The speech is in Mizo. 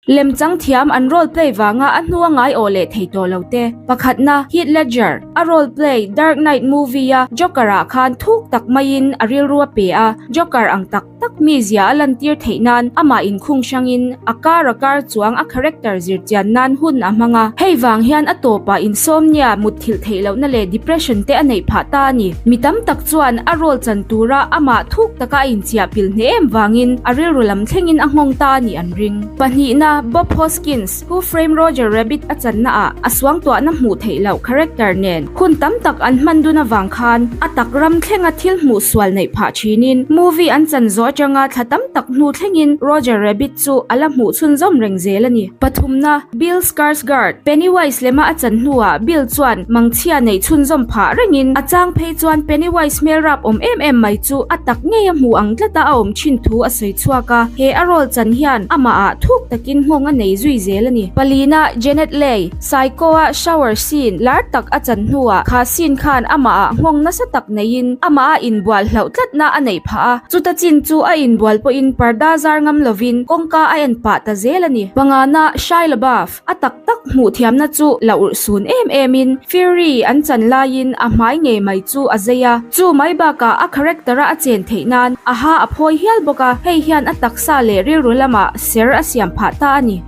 Lemchang thiam an role play vanga a hnua ngai awh leh thei tawh lo te. Pakhatna, Heath Ledger, a role play Dark Knight movie a Joker ah khan thuk tak maiin a rilru a pe a, Joker ang tak tak mizia a lantir theih nan amah inkhung hrangin a kar a kar chuang a character zirchian nan hun a hmang a. Hei vang hian a tawpah insomnia, mutthilh theih lohna leh depression te a neih phah ta a ni. Mi tam tak chuan a role chan tura amah thuk taka a inchiah pil hneh em vangin a rilru lam thlengin a nghawng ta a nih an ring. Pahnihna, Bob Hoskins, Who Framed Roger Rabbit a channa ah a suangtuahna hmuh theih loh character nen hun tam tak an hman dun avang khan a tak ram thlenga thil hmuh sual neih phah thinin movie an chan zawh atanga thla tam tak hnu thlengin Roger Rabbit chu a la hmuh chhunzawm reng zel a ni. Pathumna, Bill Skarsgård, Pennywise lema a chan hnuah Bill chuan mangchhia neih chhunzawm phah rengin a chang phei chuan Pennywise hmel rap awm em em mai chu a tak ngei a hmuh ang tlata a awm thin thu a sawi chhuak a, he a role chan hian amah ah thuk takin nghawng a nei zui zel a ni. Palina, Janet Leigh, Psycho-a shower scene lar tak a chan hnuah kha scene khan amah ah nghawng nasa tak neiin amah a inbual hlauh tlatna a neih phah a, chuta chin chu a inbual pawhin parda zar ngam lovin kawngka a en pah ta zel a ni. Pangana, Shia LaBeouf, A tak tak hmuh thiamna chu la urh sun em em in Fury an chan laiin a hmai ngei mai chu a zei a, chu mai bakah a character a a chen theih nan a ha a phawi hial bawk a, hei hian a taksa leh rilru lamah ser a siam phah ta a ni.